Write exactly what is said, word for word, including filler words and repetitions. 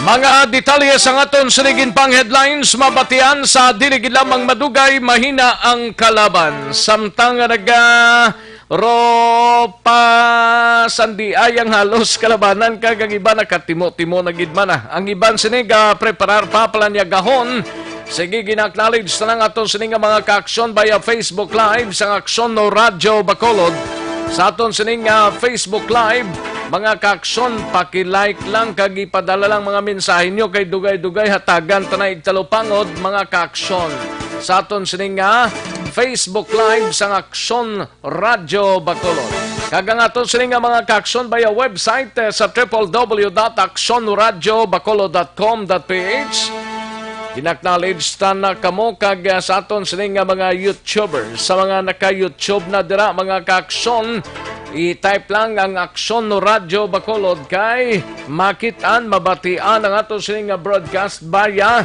Mga detalye sang aton sining pang headlines, mabatian sa dili gid lamang madugay, mahina ang kalaban. Samtang nga naga Ropa, sandiay ang halos kalabanan, kag ang iban nakatimo-timo na gid man, ah. Ang iban sini ga preparar pa, palanyagahon. Sige, gina-acknowledge ta lang aton sini nga mga kaaksyon via Facebook Live sang Aksyon no Radyo Bacolod. Sa aton sini nga Facebook Live, mga kaaksyon, paki-like lang kag ipadala lang mga mensahe nyo kay dugay-dugay hatagan ta na igtalupangod, mga kaaksyon. Sa aton sini nga Facebook Live sang Aksyon Radyo Bacolod. Kag ang aton sini nga mga kaaksyon via website, eh, sa triple W dot aksyon radyo bacolod dot com dot P H. Gina-acknowledge ta na kamo kag, ah, sa aton sini nga mga YouTubers, sa mga naka-YouTube na dira, mga kaaksyon, i-type lang ang Aksyon no Radyo Bacolod kay makitaan, mabatian ang aton sini nga broadcast via